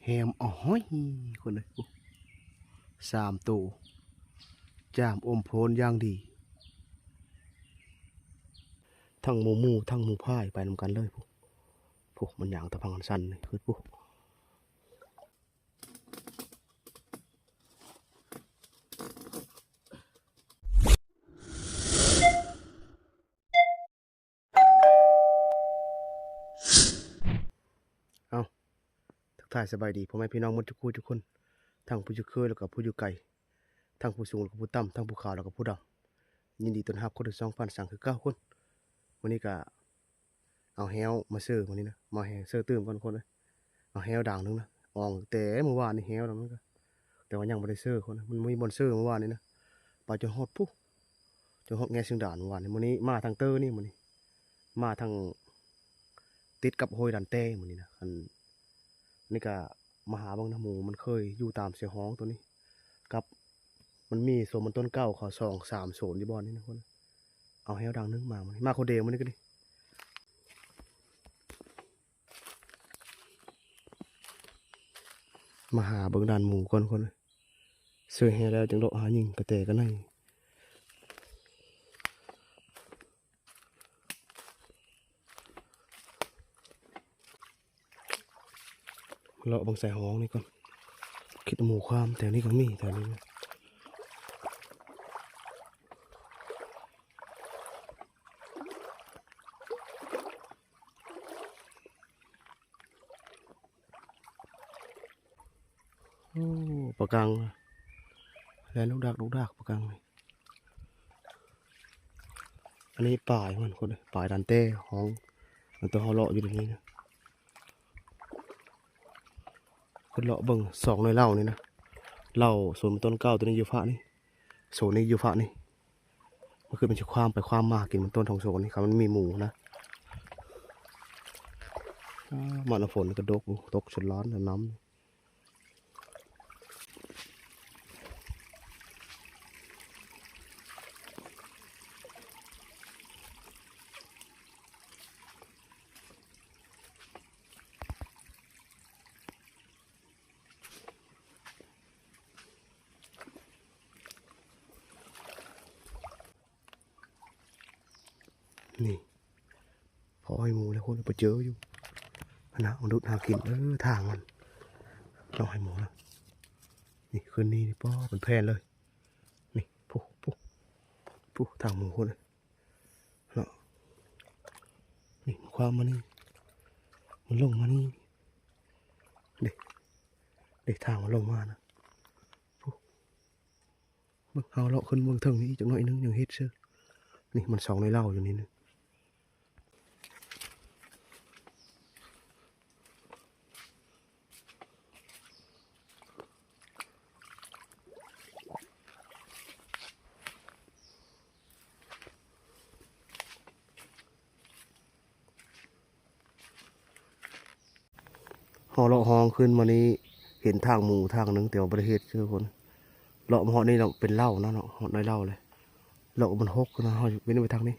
ແຮມ ໂອ້ຍ ຄົນເອີຍ ໂອ້ ສາມໂຕ ຈາມອົມໂພນຢ່າງດີ ທັງໝູໝູ ທັງໝູພາຍໄປນຳກັນເລີຍ ໂອ້ ໂອ້ ມັນຍ່າງຕາພັງອັນຊັນນີ້ ຄື ໂອ້ ເອົາ ທັກທາຍສະບາຍດີພໍ່ແມ່ພີ່ນ້ອງໝົດທຸກຄູ່ທຸກຄົນ ທັງຜູ້ຢູ່ເຄີຍ ແລ້ວກໍຜູ້ຢູ່ໄກ ທັງຜູ້ສູງ ແລ້ວກໍຜູ້ຕ່ຳ ທັງຜູ້ຂາວ ແລ້ວກໍຜູ້ດຳ ຍິນດີຕ້ອນຮັບເຂົ້າສູ່ຊ່ອງປານສັງຄືເກົ່າຄົນ. ມື້ນີ້ກະເອົາແຮ້ວມາເຊີມື້ນີ້ນະ ມາແຮ່ເຊີຕື່ມກ່ອນຄົນເອີຍ. ເອົາແຮ້ວດາງໜຶ່ງນະ ອອງແຕ່ມື້ວານນີ້ແຮ້ວດາງໜຶ່ງກະ ແຕ່ວ່າຍັງບໍ່ໄດ້ເຊີຄົນ ມັນບໍ່ມີບ່ອນເຊີມື້ວານນີ້ນະ ໄປຈົນຮອດພຸ້ນ ຈົນຮອດແງ່ຊຽງດານມື້ວານນີ້. ມື້ນີ້ມາທາງເຕີນີ້ ມື້ນີ້ມາທາງຕິດກັບຫ້ວຍດານແຕ້ມື້ນີ້ນະ. ອັນນີ້ກະມາຫາເບິ່ງນະ ໝູມັນເຄີຍຢູ່ຕາມເຊຮອງໂຕນີ້ ກັບມັນມີສວນມັນຕົ້ນເກົ່າເຂົາສອງສາມສວນຢູ່ບ່ອນນີ້ນະຄົນ. ເອົາແຮ້ວດາງໜຶ່ງມາມື້ນີ້ ມາຄົນດຽວມື້ນີ້ກະດີ. ມາຫາເບິ່ງດ່ານໝູກ່ອນຄົນເອີຍ ເຊີແຮ່ແລ້ວຈຶ່ງເລາະຫາຍິງກະແຕກະໄນ ເລາະເບິ່ງໃສ່ຫ້ອງນີ້ກ່ອນ ຄິດໝູຄວາມແຖວນີ້ກະມີ ແຖວນີ້. ໂອ້ ປາກັງ ແລ່ນດຸກດັກ ດຸກດັກ ປາກັງນີ້. ອັນນີ້ປາຍມັນຄົນເອີຍ ປາຍດານແຕ້ຫ້ອງ ອັນໂຕເຮົາເລາະຢູ່ດຽວນີ້ນະ. ເພິ່ນເລາະເບິ່ງສອງໜ່ວຍເຫຼົ້ານີ້ນະ ເຫຼົ້າສວນມັນຕົ້ນເກົ່າໂຕນີ້ຢູ່ຟາກນີ້ ໂຊນນີ້ຢູ່ຟາກນີ້. ມັນຄືມັນຊິຄວາມໄປຄວາມມາກິນມັນຕົ້ນທອງໂຊນນີ້ ຄັນມັນມີໝູນະ. ອາ ມານຳຝົນກະດົກ ຕົກຈົນລ້ານນ້ຳ. ນີ້ ພໍໃຫ້ໝູແລ້ວຄົນໄປເຈີຢູ່ຫັ້ນນະ ມະນຸດຫາກິນ ເອີ ທາງມັນ ເລາະໃຫ້ໝູນະ. ນີ້ ຄືນນີ້ນີ້ ປ້ອ ເປັນແຜ່ນເລີຍ ນີ້ ພຸ້ ພຸ້ ພຸ້ ທາງໝູພຸ້ນເນາະ. ນີ້ ຄວາມມານີ້ ມັນລົງມານີ້ ເດ້ ເດ້ ທາງມັນລົງມານະ ພຸ້ນ. ເບິ່ງ ເຮົາເລາະຂຶ້ນເບິ່ງເທິງນີ້ອີກຈັກໜ້ອຍໜຶ່ງ ຍັງເຮັດເຊີ. ນີ້ມັນສອງໜ່ວຍເຫຼົ້າຢູ່ນີ້ນະ. ເຮົາເລາະຮ່ອງຂຶ້ນມານີ້ ເຫັນທາງໝູທາງໜຶ່ງ ແຕ່ວ່າບໍ່ໄດ້ເຮັດເດີທຸກຄົນ. ເລາະມາຮອດນີ້ເນາະ ເປັນເຫຼົ້ານະເນາະ ຮອດໜ່ວຍເຫຼົ້າເລີຍ. ເລາະມັນຫົກນະ ເຮົາເວັ້ນໄປທາງນີ້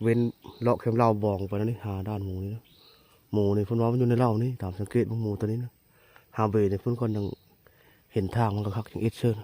ເວັ້ນເລາະແຄມເຫຼົ້າບອງໄປນະນີ້ ຫາດ່ານໝູນີ້ນະ. ໝູນີ້ເພິ່ນວ່າມັນຢູ່ໃນເຫຼົ້ານີ້ ຕາມສັງເກດເບິ່ງໝູໂຕນີ້ນະ. ຫາເບນີ້ເພິ່ນກ່ອນ ຍັງເຫັນທາງມັນຄັກໆ ຍັງເອັດເຊີນ.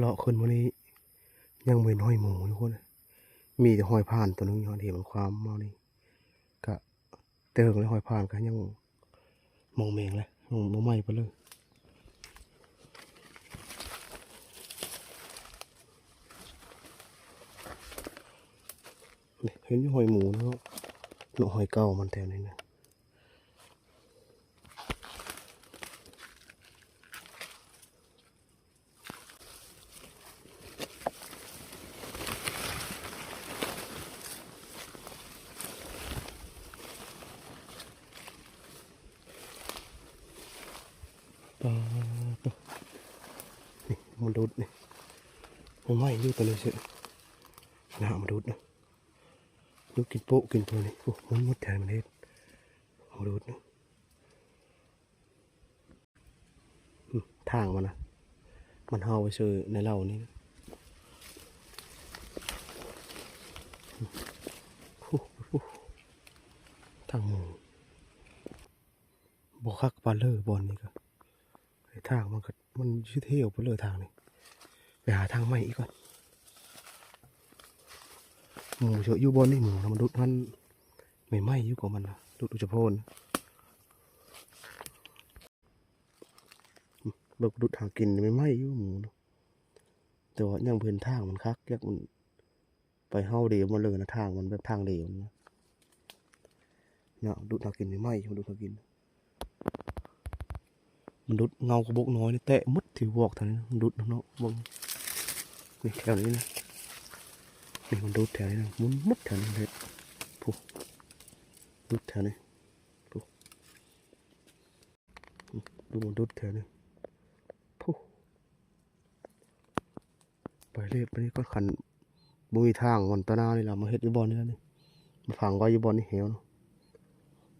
ເລາະຂຶ້ນມານີ້ ຍັງບໍ່ເຫັນຮອຍໝູທຸກຄົນ ມີແຕ່ຮອຍຜ່ານໂຕໜຶ່ງ ຍ້ອນເຫັນມັນຄວາມມານີ້ ກະແຕ່ເຫິງແລ້ວ ຮອຍຜ່ານກະຍັງມອງແມງເລີຍ ຍັງບໍ່ໄໝ້ປານໃດເລີຍ. ນີ້ ເຫັນຢູ່ຮອຍໝູເນາະ ເນາະ ຮອຍເກົ່າມັນແຖວນີ້ນະ. ປາໂຕ ນີ້ ມັນດູດນີ້ ມັນໄໝ້ຢູ່ຕອນນີ້ຊິ ໜ້າມັນດູດນະ ດູດກິນໂປະກິນໂຕນີ້. ໂອ້ ມັນໝົດແຖວມັນເຮັດ ມັນດູດນະ. ອືມ ທາງມັນນະ ມັນເຫົ່າໄປຊື່ໃນເຫຼົ່ານີ້ນະ. ອືມ ໂອ້ໂຫ ທາງໝູ່ ບໍ່ຄັກປານເລີ ບ່ອນນີ້ກໍ ທາງມັນກໍ ມັນຊິເທວໄປເລີຍທາງນີ້ ໄປຫາທາງໃໝ່ອີກກ່ອນ. ໝູເຈາະຢູ່ບ່ອນນີ້ ໝູນະ ມັນດຸດຫັ້ນ ໃໝ່ໆຢູ່ກໍມັນນະ ດຸດອຸຈະໂພນ. ອືມ ເບິ່ງດຸດຫາກິນໃໝ່ໆຢູ່ໝູນະ ແຕ່ວ່າຍັງບໍ່ເຫັນທາງມັນຄັກ ຢາກມັນ ໄປເຫົ່າດຽວມັນເລີຍນະ ທາງມັນແບບທາງດຽວນະ ເນາະ. ດຸດຫາກິນໃໝ່ໆ ມັນດຸດຫາກິນ ມັນດຸດເຫງົາກະບົກນ້ອຍນີ້ແຕະໝົດທີ່ວອກທາງນີ້ ມັນດຸດເນາະ. ເບິ່ງນີ້ແຖວນີ້ນະ ນີ້ມັນດຸດແຖວນີ້ນະ ໝຸນໝົດແຖວນີ້ເລີຍ ພຸ້ນ ດຸດແຖວນີ້ ພຸ້ນ ດູມັນດຸດແຖວນີ້ ພຸ້ນ. ໄປເລດໄປນີ້ກໍ ຄັນບໍ່ມີທາງມັນຕາໜ້ານີ້ລະ ມາເຮັດຢູ່ບ່ອນນີ້ລະນີ້ ມາຝັງໄວ້ຢູ່ບ່ອນນີ້ແຮວເນາະ.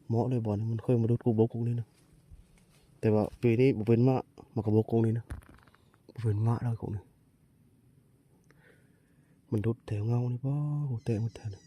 ເໝາະເລີຍບ່ອນນີ້ ມັນເຄີຍມາດຸດກຸກບົກກຸກນີ້ນະ ແຕ່ວ່າປີນີ້ບໍ່ເປັນໝາກ ໝາກກະບົກກຸກນີ້ນະ ບໍ່ເປັນໝາກແລ້ວກຸກນີ້. ມັນດຸດແຖວເຫງົານີ້ ປ້າໂຫ ແຕກໝົດແຖວນີ້.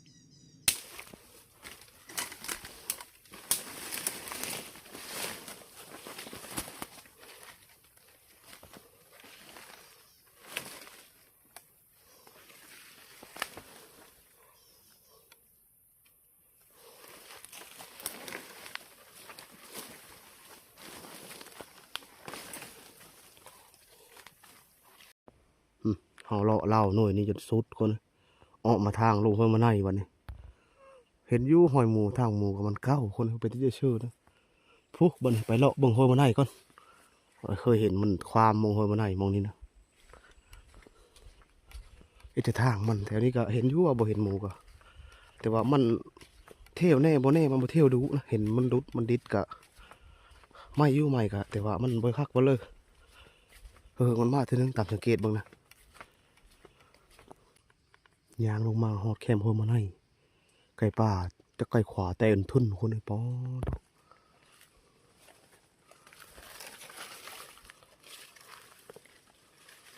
ອືມ ເຮົາເລາະລາວໜ່ວຍນີ້ຈົນສຸດຄົນ ອອກມາທາງລົງຫ້ວຍມະໄນບັດນີ້ ເຫັນຢູ່ຫ້ອຍໝູ ທາງໝູກໍມັນເກົ່າຄົນ ເປັນທີ່ຈະຊື່ນະ. ພຸ້ນ ບັດນີ້ໄປເລາະເບິ່ງຫ້ວຍມະໄນກ່ອນ ເຄີຍເຫັນມັນຄວາມໝ່ອງຫ້ວຍມະໄນໝ່ອງນີ້ນະ. ເຮັດແຕ່ທາງມັນ ແຖວນີ້ກໍເຫັນຢູ່ວ່າບໍ່ເຫັນໝູກໍ ແຕ່ວ່າມັນເທວແດ່ບໍ່ແດ່ ມັນບໍ່ເທວດຸນະ ເຫັນມັນດຸດມັນດິດກໍໄໝ້ຢູ່ ໄໝ້ກໍ ແຕ່ວ່າມັນບໍ່ຄັກປານເລີ. ເອີ ມັນມາເທື່ອໜຶ່ງ ຕາມສັງເກດເບິ່ງນະ. ຍ່າງລົງມາຮອດແຄມຫ້ວຍມະໄນ ໄກ່ປ່າ ຈັກໄກ່ຂວາແຕ່ນທຶນຄົນ ໄອ້ປອດ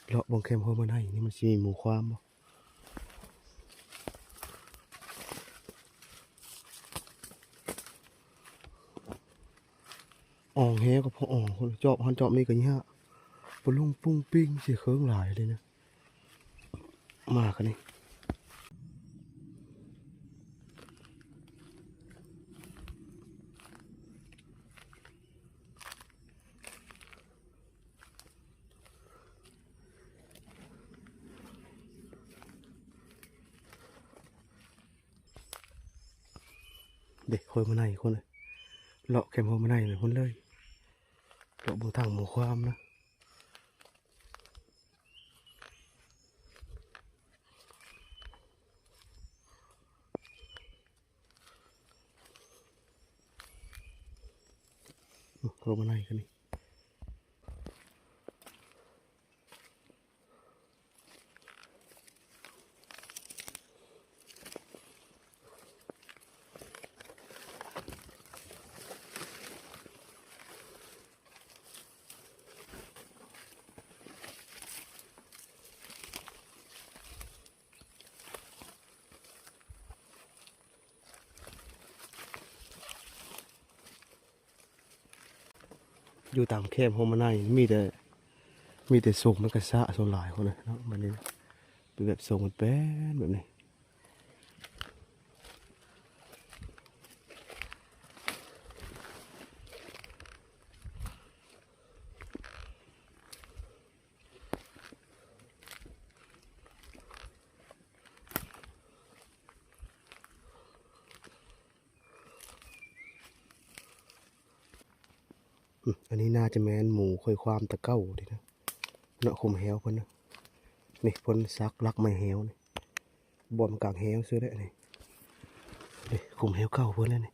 ເລາະເບິ່ງແຄມຫ້ວຍມະໄນນີ້ ມັນຊິມີໝູຄວາມບໍ່? ອ່ອງແຮກໍພໍອ່ອງ ຄົນຈອບຫັ້ນຈອບນີ້ກໍຍາກ ບໍ່ລົງປຸ້ງປິ້ງຊິເຄີງຫຼາຍເລີຍນະ. ມາຄັນນີ້ ເດ້ ຫ້ວຍມະໄນຄົນເອີຍ ເລາະແຄມຫ້ວຍມະໄນພຸ້ນເລີຍ ເລາະເບິ່ງທາງໝູຄວາມນະ. ໂອ້ ເຂົ້າມາໃນກັນນີ້. ຢູ່ຕາມແຄມໂຮມມະໄນມີແຕ່ ມີແຕ່ຊົງໄມ້ກະຊະສ່ວນຫຼາຍພຸ້ນນະເນາະ. ບັດນີ້ເປັນແບບຊົງແປນແບບນີ້. ອືມ ອັນນີ້ໜ້າຈະແມ່ນໝູຂ້ອຍຄວາມແຕ່ເກົ່າເດນະ ເນາະ ຂຸມແຮ້ວເພິ່ນນະ. ນີ້ເພິ່ນສັກຫຼັກໄມ້ແຮ້ວນີ້ ບ່ອນກາງແຮ້ວຊື່ແຫຼະນີ້. ນີ້ຂຸມແຮ້ວເກົ່າເພິ່ນແຫຼະນີ້.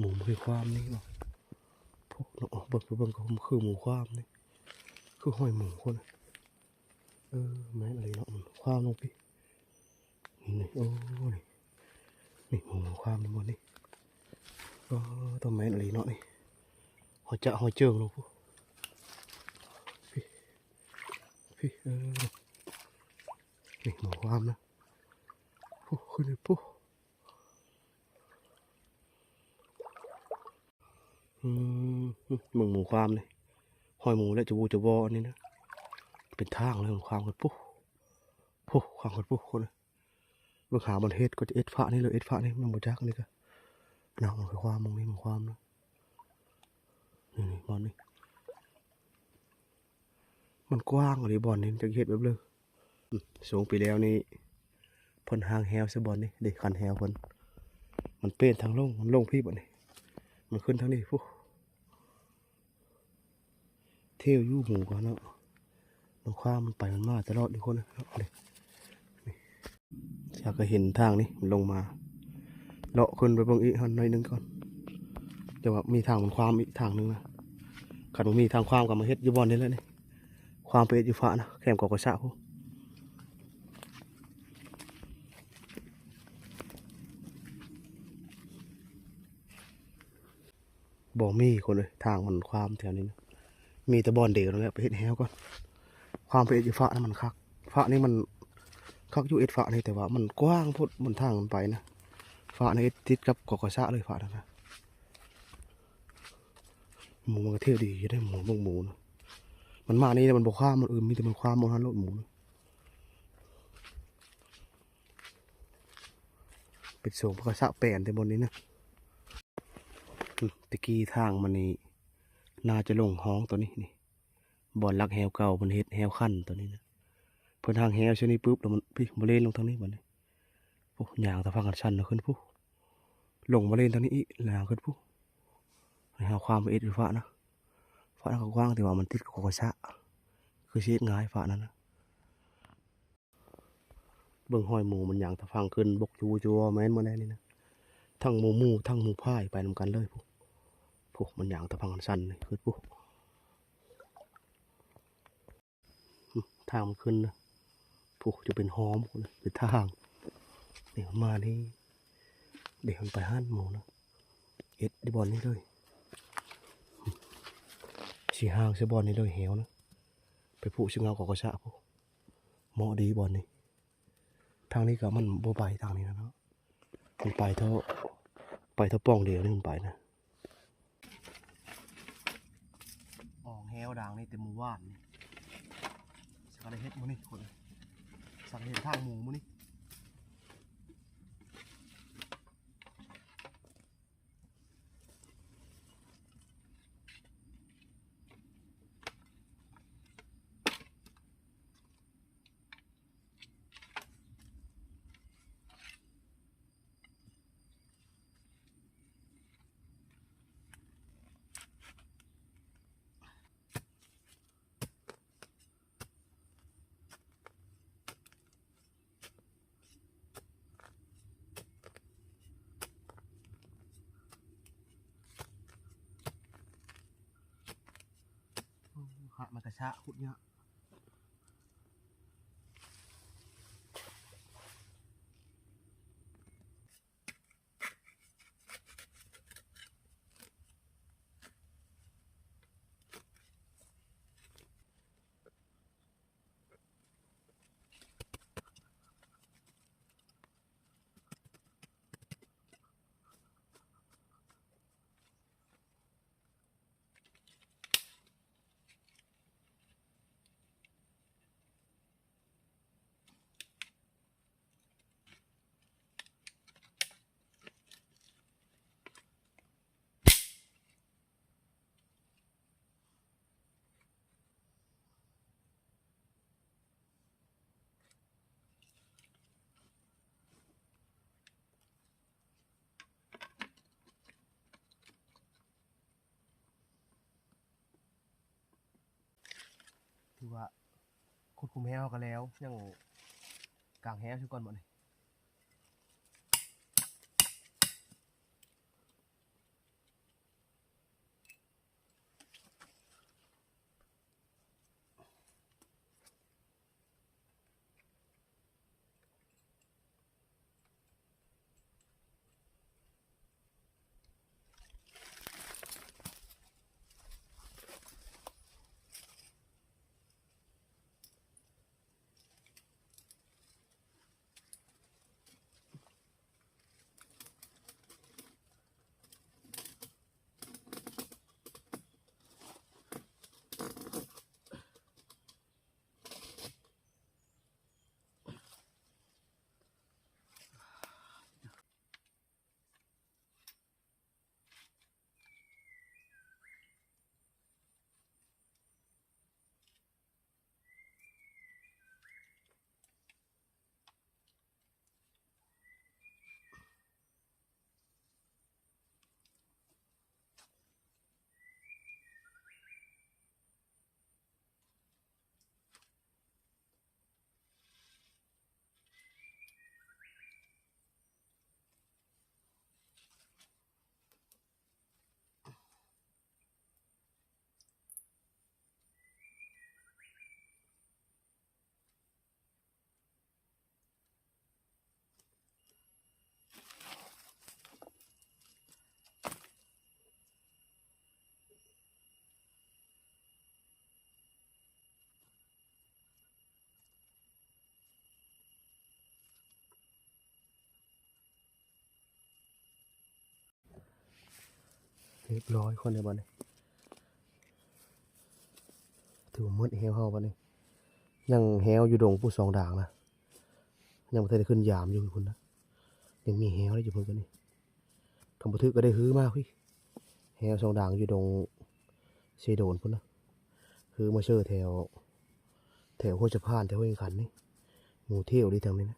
ໝູບໍ່ຄືຄວາມນີ້ບໍ? ພວກເນາະ ເບິ່ງ ເບິ່ງກໍຄືໝູຄວາມນີ້. ຄືຫ້ອຍໝູຄົນ. ເອີ ແມ່ນອີ່ຫຼີເນາະ ຄວາມລົງພີ້ ນີ້ ໂອ້ ນີ້ ນີ້ໝູຄວາມນີ້ ບ່ອນນີ້. ອໍ ຕ້ອງແມ່ນອີ່ຫຼີເນາະນີ້ ຮອຍຈະຮອຍເຈິງລົງພຸ້ນ ພີ້ ພີ້ ເອີ ນີ້ໝູຄວາມນະ ພຸ້ນ ຂຶ້ນໄປພຸ້ນ. ອືມ ເບິ່ງໝູຄວາມນີ້ ຫ້ອຍໝູແລ້ວຈະວູຈະວໍອັນນີ້ນະ ເປັນທາງເລີຍ ຄວາມຂຶ້ນພຸ້ນ ພຸ້ນ ຄວາມຂຶ້ນພຸ້ນຄົນ. ເບິ່ງຫາມັນເຮັດກໍຈະເອັດຝານີ້ເລີຍ ເອັດຝານີ້ມັນບໍ່ຈັກ ອັນນີ້ກໍເນາະ ມັນຄືຄວາມ ໝ່ອງນີ້ມັນຄວາມນະ ນີ້ໆ ບ່ອນນີ້ ມັນກວ້າງອີ່ຫຼີບ່ອນນີ້ ຈັກເຮັດແບບເລີ. ອືມ ຊ່ວງປີແລ້ວນີ້ເພິ່ນຫາງແຮ້ວໃສ່ບ່ອນນີ້ເດ້ ຄັນແຮ້ວເພິ່ນ ມັນເປັນທາງລົງ ມັນລົງພີ້ບັດນີ້ ມັນຂຶ້ນທາງນີ້ພຸ້ນ. ເທ່ຢູ່ໝູກໍເນາະ ມັນຄວາມ ມັນໄປມັນມາຕະຫຼອດນີ້ຄົນເນາະ. ນີ້ ຢາກໃຫ້ເຫັນທາງນີ້ ມັນລົງມາ ເລາະຂຶ້ນໄປເບິ່ງອີກຫັ້ນໜ້ອຍໜຶ່ງກ່ອນ ແຕ່ວ່າມີທາງມັນຄວາມອີກທາງໜຶ່ງນະ. ຄັນບໍ່ມີທາງຄວາມກໍມາເຮັດຢູ່ບ່ອນນີ້ແຫຼະນີ້ ຄວາມໄປເຮັດຢູ່ຝານະ ແຄມກອກກະຊະພຸ້ນ. ບໍ່ມີຄົນເອີຍ ທາງມັນຄວາມແຖວນີ້ນະ ມີແຕ່ບ່ອນດຽວນັ້ນແຫຼະ ໄປເຮັດແຮ້ວກ່ອນ. ຄວາມໄປເຮັດຢູ່ຝານະມັນຄັກ ຝານີ້ມັນຄັກຢູ່ ເຮັດຝານີ້ ແຕ່ວ່າມັນກວ້າງໂພດ ມັນທາງມັນໄປນະ. ຝານີ້ເຮັດຕິດກັບກອກກະຊະເລີຍ ຝານັ້ນນະ. ໝູມັນກໍເທ່ດີຢູ່ເດ້ ໝູ ເບິ່ງໝູນະ ມັນມານີ້ແລ້ວມັນບໍ່ຄວາມ ມັນອຶມ ມີແຕ່ມັນຄວາມໝົດຫັ້ນໂລດໝູນະ. ເປັນສວນຜັກກະຊະແປນແຕ່ບ່ອນນີ້ນະ. ອືມ ແຕ່ກີ້ທາງມັນນີ້ ໜ້າຈະລົງຮ່ອງຕົວນີ້ນີ້ ບ່ອນຫຼັກແຮ້ວເກົ່າ ເພິ່ນເຮັດແຮ້ວຂັ້ນຕົວນີ້ນະ. ເພິ່ນຫາງແຮ້ວເຊັ່ນນີ້ປຶບ ແລ້ວມັນ ພີ້ ມາເລນລົງທາງນີ້ບັດນີ້. ໂອ້ ຍ່າງແຕ່ຝັ່ງອັນຊັນນະ ຂຶ້ນພຸ້ນ ລົງມາເລນທາງນີ້ອີກ ຍ່າງຂຶ້ນພຸ້ນ ໃຫ້ເຮົາຄວາມໄປເອັດຢູ່ຝານະ. ຝານັ້ນກໍກວ້າງ ແຕ່ວ່າມັນຕິດກັບກອກກະຊະ ຄືຊິເຮັດງ່າຍຝານັ້ນນະ. ເບິ່ງຫ້ອຍໝູມັນຍ່າງຕະພັງຂຶ້ນ ບົກຈູວໆ ແມ່ນໝົດແລ້ວນີ້ນະ ທັງໝູໝູ ທັງໝູພາຍໄປນຳກັນເລີຍພຸ້ນ. ພຸ້ນ ມັນຍ່າງຕະພັງອັນຊັນນີ້ ຄືພຸ້ນ ທາງມັນຂຶ້ນນະ ພຸ້ນ ຈະເປັນຮ່ອງພຸ້ນ ເປັນທາງ ນີ້ ມານີ້ ເດ ມັນໄປຫັ້ນໝູນະ ເອັດຢູ່ບ່ອນນີ້ເລີຍ ຊິຫາງໃສ່ບ່ອນນີ້ເລີຍ ແຮ້ວນະ ໄປພຸ້ນຊິເຫງົາກອກກະຊະພຸ້ນ. ເໝາະດີບ່ອນນີ້ ທາງນີ້ກໍມັນບໍ່ໄປທາງນີ້ນະເນາະ ມັນໄປເທົ່າ ໄປເທົ່າປ່ອງດຽວນີ້ມັນໄປນະ. ອອກແຮ້ວດາງນີ້ແຕ່ມື້ວານນີ້ ສັກກະໄດ້ເຮັດມື້ນີ້ຄົນ ສັກກະເຫັນທາງໝູມື້ນີ້. ໂອ້ ຫາກມັນກະຊະ ຂຸດຍາກ. ຖືວ່າຂຸດຂຸມແຮ້ວເຮົາກໍແລ້ວ ຍັງກາງແຮ້ວຊະກ່ອນບັດນີ້. ຮຽບຮ້ອຍຄົນເດ້ບັດນີ້ ຖືວ່າໝົດແຮ້ວເຮົາບັດນີ້. ຍັງແຮ້ວຢູ່ດົງພຸ້ນສອງດາງນະ ຍັງບໍ່ທັນໄດ້ຂຶ້ນຍາມຢູ່ພຸ້ນນະ ຍັງມີແຮ້ວຢູ່ພຸ້ນກັນນີ້. ຄັນບໍ່ຖືກກໍໄດ້ຮື້ມາພີ້ ແຮ້ວສອງດາງຢູ່ດົງເຊໂດນພຸ້ນນະ ຮື້ມາເຊີແຖວ ແຖວຫ້ວຍສະພານ ແຖວຫ້ວຍຂັນນີ້ ໝູ່ທ່ຽວເດ້ທາງນີ້ນະ.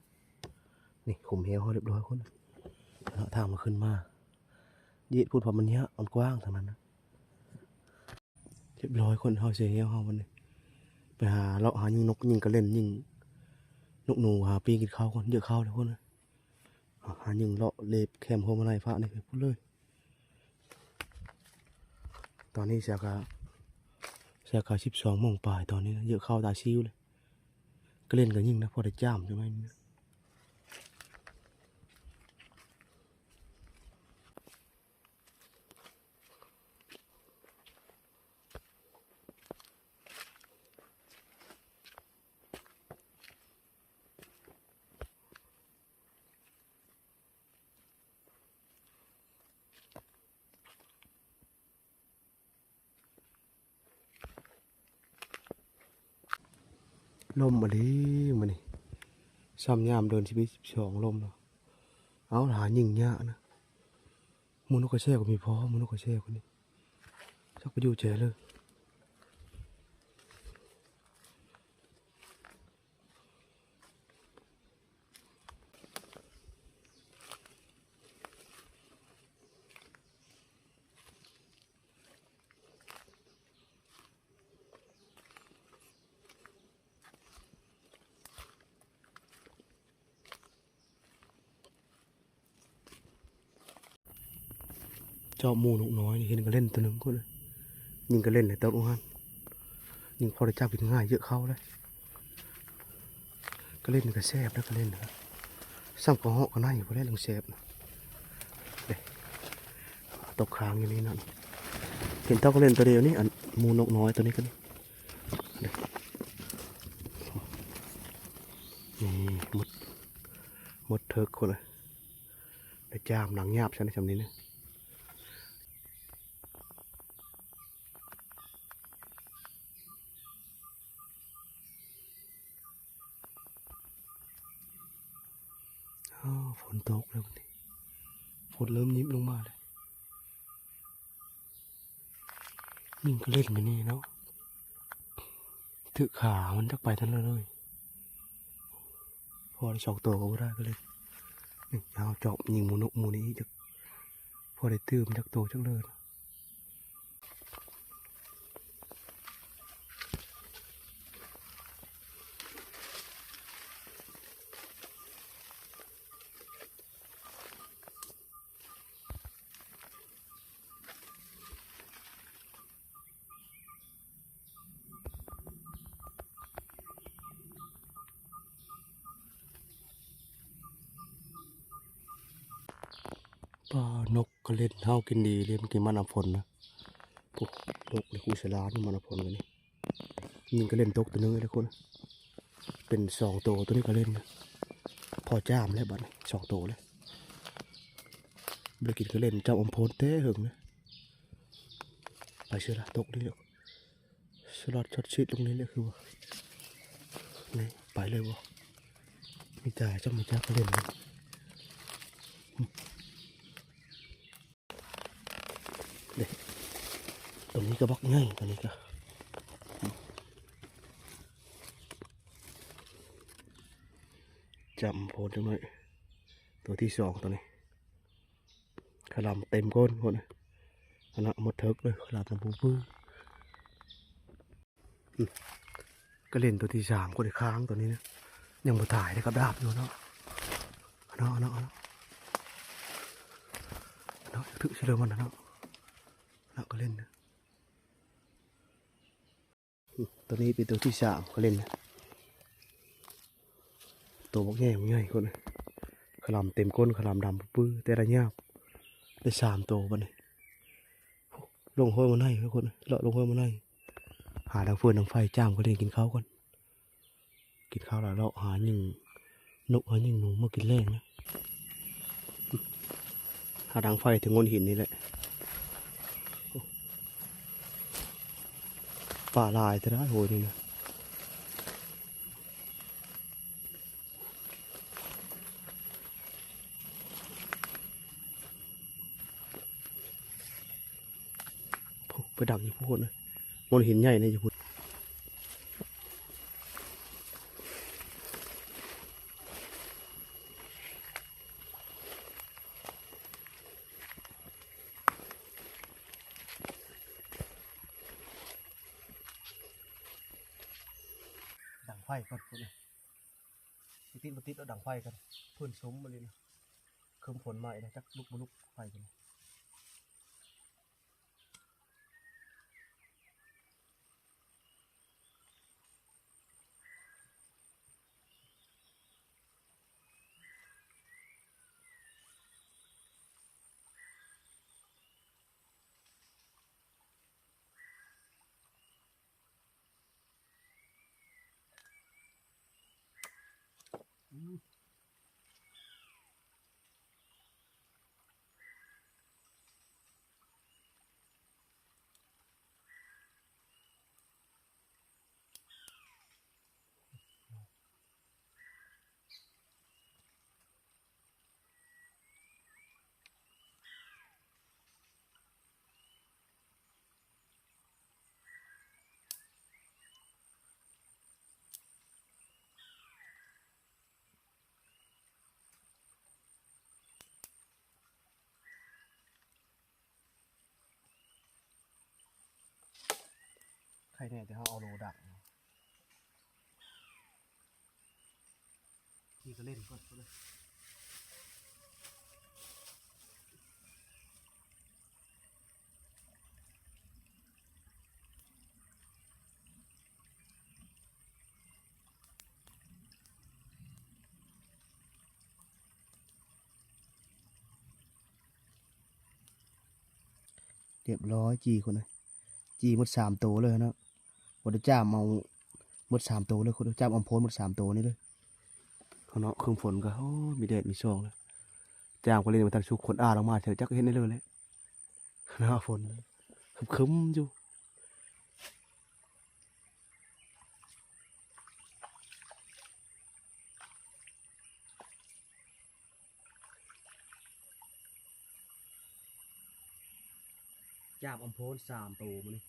ນີ້ຂຸມແຮ້ວຮຽບຮ້ອຍຄົນ ເນາະ ທາງມັນຂຶ້ນມາ ເຫຍດພຸ້ນ ເພາະມັນຍະ ມັນກວ້າງທາງນັ້ນນະ. ຮຽບຮ້ອຍຄົນ ເຮົາເສຍແຮ້ວເຮົາບັດນີ້ ໄປຫາເລາະຫາຍິງນົກ ຍິງກະເລັນ ຍິງນົກໜູ ຫາປີ້ງກິນເຂົ້າກ່ອນ ເຫຍະເຂົ້າແລ້ວຄົນ. ຫາຍິງເລາະເລບແຄມໂຮມະໄນຟ້ານີ້ພຸ້ນເລີຍ. ຕອນນີ້ເສຍກະ ເສຍກະສິບສອງໂມງປາຍຕອນນີ້ນະ ເຫຍະເຂົ້າຕາຊິວເລີຍ. ກະເລັນກະຍິງນະ ພໍໄດ້ຈາມຈັກໜ້ອຍໜຶ່ງ. ລົມອີ່ຫຼີມື້ນີ້ ຊ່ຳຍາມເດືອນສິບເອັດ ສິບສອງ ລົມເນາະ. ເອົາ ຫາຍິງຍາກນະ ໝູ່ນົກກະແຊກະມີພໍ ໝູ່ນົກກະແຊກະນີ້ ຈັກໄປຢູ່ໃສເລີຍ. ເຈາະໝູ່ນົກນ້ອຍນີ້ ເຫັນກະເລັນໂຕໜຶ່ງພຸ້ນ ຍິງກະເລັນແລ້ວຕົກລົງຫັ້ນ ຍິງພໍໄດ້ຈັບກິນງ່າຍ ເຫຍະເຂົ້າເລີຍ. ກະເລັນກະແຊບເດີ ກະເລັນ ສ່ຳກະເຫາະກະໄນພຸ້ນແຫຼະ ແຮງແຊບນະ. ເດ້ ຕົກຄ້າງຢູ່ນີ້ນະ ເຫັນແຕ່ກະເລັນໂຕດຽວນີ້ ອັນໝູ່ນົກນ້ອຍໂຕນີ້ກະນີ້ ເດ້ ນີ້ໝົດ ໝົດເຖິກພຸ້ນນະ. ໄດ້ຈາມໜັງຫຍາບຊັ້ນ ຊ່ຳນີ້ນະ. ອ້າວ ຝົນຕົກແລ້ວບັດນີ້ ຝົນເລີ່ມຍິບລົງມາແລ້ວ. ຍິງກະເລັນກະນີ້ເນາະ ຖືກຂາມັນຈັກໄປທາງໃດເລີຍ. ພໍໄດ້ສອງໂຕກະບໍ່ໄດ້ກະເລັນ. ນີ້ເຮົາຈອບຍິງໝູ່ນົກໝູ່ນີ້ອີກຈັກ ພໍໄດ້ຕື່ມຈັກໂຕຈັກເລີຍ. ປ້າ ນົກກະເລັນເຮົາກິນດີເລີຍ ມັນກິນມັນອຳຝົນນະ. ໂອ້ ນົກນີ້ ຄູສະຫຼາມມັນອຳຝົນກະນີ້. ຍິງກະເລັນຕົກໂຕໜຶ່ງເດ້ທຸກຄົນ ເປັນສອງໂຕ ໂຕນີ້ກະເລັນນະ. ພໍຈາມແລ້ວບັດນີ້ ສອງໂຕແລ້ວ. ບໍ່ໄດ້ກິນກະເລັນຈຳອຳໂພນແຕ່ເຫິງນະ. ໄປເຊີລະ ຕົກນີ້ແຫຼະ ສະຫຼອດຊັດຊິດລົງນີ້ແຫຼະ ຄືວ່າ ນີ້ ໄປເລີຍບໍ່ ມີແຕ່ຈຳມາຈັກກະເລັນ. ເດ້ ໂຕນີ້ກະບັກໃຫຍ່ ໂຕນີ້ກະ ຈຳໂພນຈັກໜ້ອຍ. ໂຕທີສອງໂຕນີ້ ຄະລຳເຕັມກົ້ນພຸ້ນ ອັນນະ ໝົດເຖິກເລີຍ ຄະລຳນຳປູປື. ອືມ ກະເລັນໂຕທີສາມ ຄົນຄ້າງໂຕນີ້ນະ ຍັງບໍ່ຕາຍເດ້ ກັບດາບຢູ່ເນາະ ເນາະ ເນາະ ເນາະ ຖືກຊິເລີມັນເນາະ ເນາະ ກະເລັນນະ. ອືມ ໂຕນີ້ເປັນໂຕທີສາມ ກະເລັນນະ. ໂຕບັກໃຫຍ່ ບັກໃຫຍ່ຄົນ ຄະລຳເຕັມກົ້ນ ຄະລຳດຳປື ແຕ່ລະຍາບ ໄດ້ສາມໂຕບັດນີ້. ລົງຫ້ວຍມາໄນທຸກຄົນ ເລາະລົງຫ້ວຍມາໄນ ຫາດັງເຟີນດັງໄຟ ຈາມກະເລັນກິນເຂົ້າກ່ອນ ກິນເຂົ້າແລ້ວເລາະຫາຍິງນົກ ຫາຍິງໜູມາກິນແລງນະ. ຫາດັງໄຟແຖວໂງ່ນຫີນນີ້ແຫຼະ. ປາຫຼາຍແທ້ນະໂຫຍນີ້ນະ. ໂອ້ ໄປດັກຢູ່ພຸ້ນນະ ບ່ອນຫີນໃຫຍ່ນະ ຢູ່ພຸ້ນ. ດັງໄຟກ່ອນພຸ້ນນະ ຊິຕິດບໍ່ຕິດ ເອົາດັງໄຟກ່ອນ. ພື້ນຊຸມອີ່ຫຼີນະ ຄືນຝົນມາອີກແລ້ວ ຈັກລຸກບໍ່ລຸກໄຟພຸ້ນນະ. ໄຄແນ່ແຕ່ເຮົາເອົາໂລດັກ ນີ້ກໍເຫຼັ້ນກ່ອນ ຮຽບຮ້ອຍ ຈີ່ຄົນເອີຍ ຈີ່ໝົດສາມໂຕເລີຍເນາະ. ບໍ່ໄດ້ຈ້າມເອົາໝົດສາມໂຕເລີຍ ຄົນຈ້າມອອມໂພນໝົດສາມໂຕນີ້ເລີຍ. ເນາະ ຄືນຝົນກໍ ໂອ້ ມີແດດມີສອງແລ້ວ ຈ້າມກໍເລີຍບໍ່ທັນສຸກ ຄົນອ້າລົງມາແຖວຈັກເຮັດແນວເລີຍແຫຼະ. ໜ້າຝົນ ຄຶ້ມໆຢູ່. ຈາບອຳໂພນສາມໂຕມື້ນີ້.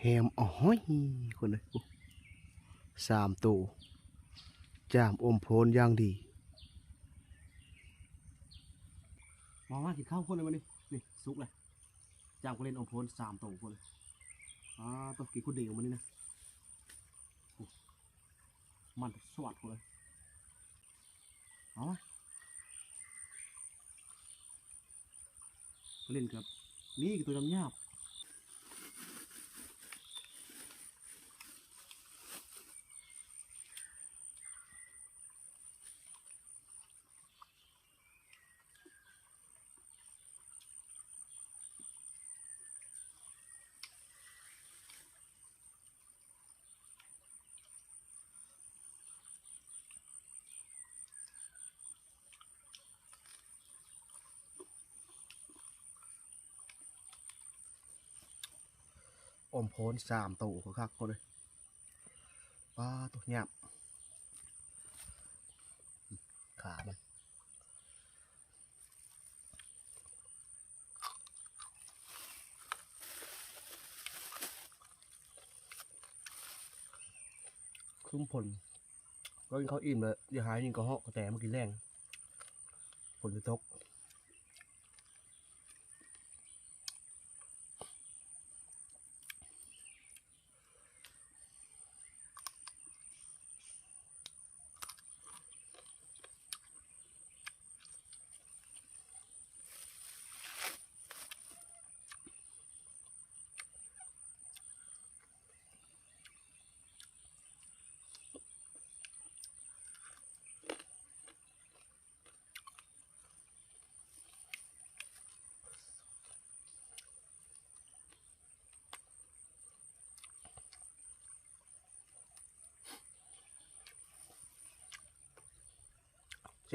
ແຮມ ໂອ້ຍ ຄົນເອີຍ ໂອ້ ສາມໂຕ ຈາມອົມໂພນຢ່າງດີ. ມາ ມາກິນເຂົ້າຄົນເອີຍ ມື້ນີ້ ນີ້ສຸກແລ້ວ. ຈາມກໍເຫຼັ້ນອົມໂພນສາມໂຕພຸ້ນ. ອາ ໂຕ ກິນຄົນດຽວມື້ນີ້ນະ. ໂອ້ ມັນສວດພຸ້ນເລີຍ. ເອົາມາ ເຫຼັ້ນກັບ ນີ້ຄືໂຕຫຍາບໆ. ອົມໂພນສາມໂຕ ຄັກໆ ໂພດເລີຍ. ປາດໂທ້ ຫຍາບ ຂາມັນ. ຄຶ້ມຝົນ ກໍກິນເຂົ້າອີ່ມແລ້ວ ຢ່າຫາຍິງກະເຫາະກະແຕມາກິນແລງ ຝົນຊິຕົກ.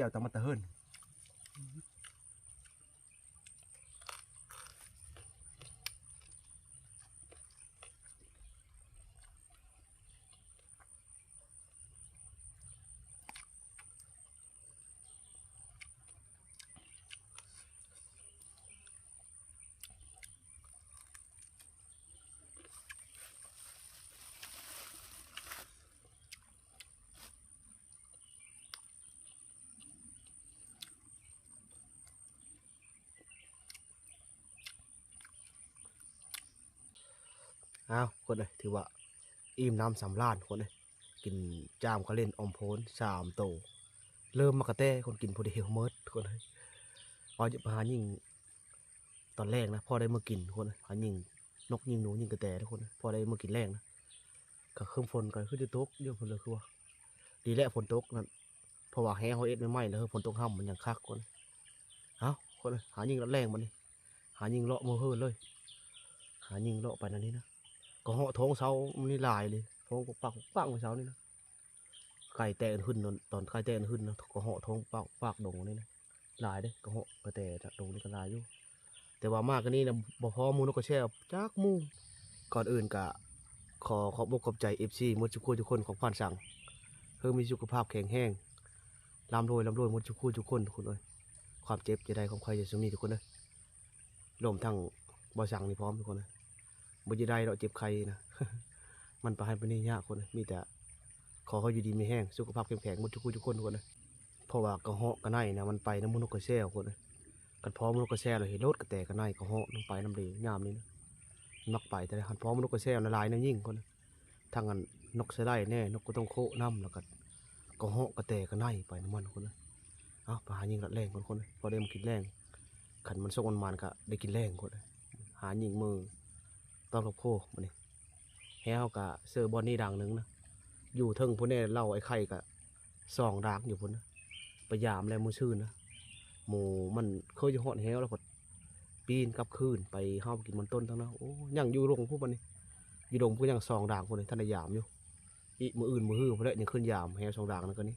ແຈ່ວຕຳມາແຕ່ເຮືອນ. ອ້າວ ຄົນເອີຍ ຖືວ່າອີ່ມນ້ຳສຳລານ ຄົນເອີຍ. ກິນຈ້າມກະເຫຼັ້ນອອມໂພນສາມໂຕ ເລີ່ມມາກະແຕ ຄົນ ກິນຜູ້ດຽວໝົດ ຄົນເອີຍ. ເອົາ ຈະໄປຫາຍິງຕອນແລງນະ ພໍໄດ້ມື້ກິນ ຄົນເອີຍ. ຫາຍິງນົກຍິງໜູຍິງກະແຕ ທຸກຄົນເອີຍ ພໍໄດ້ມື້ກິນແລງນະ. ກະຄືຝົນກະຄືຈະຕົກຢູ່ ເພິ່ນເລີຍຄືວ່າ ດີແຫຼະຝົນຕົກນັ້ນ ເພາະວ່າແຫເຮົາເຮັດໃໝ່ໆ ແລ້ວ ເຮີ ຝົນຕົກຮ່ຳມັນຍັງຄັກ ຄົນ. ເອົ້າ ຄົນເອີຍ ຫາຍິງລັດແລ່ງບັດນີ້ ຫາຍິງເລາະມື້ເຮີເລີຍ ຫາຍິງເລາະໄປນັ້ນນີ້ນະ. ກະເຫາະທ້ອງເຊົານີ້ຫຼາຍເລີຍ ທ້ອງປັກໆ ມື້ເຊົ້ານີ້ນະ. ໄກ່ແຕ່ອື່ນໆ ຕອນໄກ່ແຕ່ອື່ນໆນະ ກະເຫາະທ້ອງປາກໆ ດົງນີ້ນະ ຫຼາຍເດ້. ກະເຫາະກະແຕດົງນີ້ກະຫຼາຍຢູ່ ແຕ່ວ່າມາກະນີ້ນະ ບໍ່ພໍໝູ່ນົກກະແຊວຈັກໝູ່. ກ່ອນອື່ນກະຂໍຂອບອົກຂອບໃຈ ເອັຟຊີ ໝົດທຸກຄົນ ທຸກຄົນຂອງພານສັງ ເຮີມີສຸຂະພາບແຂງແຮງ ລ່ຳລວຍ ລ່ຳລວຍໝົດທຸກຄົນ ທຸກຄົນ ທຸກຄົນເອີຍ. ຄວາມເຈັບຢ່າໄດ້ ຄວາມໄຂ້ຢ່າຊຸມີ ທຸກຄົນເອີຍ. ລວມທັງບ່າວສັງນີ້ພ້ອມ ທຸກຄົນເອີຍ. ບໍ່ຈະໄດ້ດອກ ເຈັບໄຂ້ນະ ມັນປາຫັ້ນປານີ້ຍາກ ຄົນເອີຍ. ມີແຕ່ຂໍໃຫ້ຢູ່ດີມີແຮງ ສຸຂະພາບເຂັ້ມແຂງໝົດທຸກຄົນ ທຸກຄົນ ທຸກຄົນເອີຍ. ເພາະວ່າກະເຫາະກະໄນນະ ມັນໄປນຳໝູ່ນົກກະແຊວ ຄົນເອີຍ. ຄັນພໍໝູ່ນົກກະແຊວແລ້ວ ເຫັນໂລດກະແຕກະໄນ ກະເຫາະນຳໄປນຳເດຍາມນີ້ນະ ມັນມັກໄປ. ແຕ່ຄັນພໍໝູ່ນົກກະແຊວນະ ຫຼາຍແນວຍິງ ຄົນເອີຍ. ທັງອັນນົກສະໄລແດ່ ນົກກະຕົງໂຄນຳ ແລ້ວກະກະເຫາະກະແຕກະໄນໄປນຳມັນ ຄົນເອີຍ. ເອົາ ໄປຫາຍິງລັດແລ່ງກ່ອນ ຄົນເອີຍ ພໍໄດ້ມາກິນແລງ. ຄັນມັນໂຊກມັນໝານກະໄດ້ກິນແລງ ຄົນເອີຍ. ຫາຍິງມື້ຕອນກັບໂຄບາດນີ້. ແຫເຮົາກະເຊີບ່ອນນີ້ດາງໜຶ່ງນະ ຢູ່ເທິງພຸ້ນແດ່ ເລົ່າໄອ້ໄຂ່ກະສອງດາງຢູ່ພຸ້ນນະ. ໄປຢາມແລ້ວມື້ຊືນນະ ໝູມັນເຄີຍຈະຮອດແຫວແລ້ວ ພັດປີນກັບຄືນໄປ ເຮົາໄປກິນມັນຕົ້ນທັງນັ້ນ. ໂອ້ ຍັງຢູ່ດົງພຸ້ນບາດນີ້ ຢູ່ດົງພຸ້ນຍັງສອງດາງພຸ້ນ ທັນໄດ້ຢາມຢູ່. ອີກມື້ອື່ນມື້ຮືພຸ້ນແຫຼະ ຍັງຂຶ້ນຢາມແຫວສອງດາງນັ້ນກະນີ້.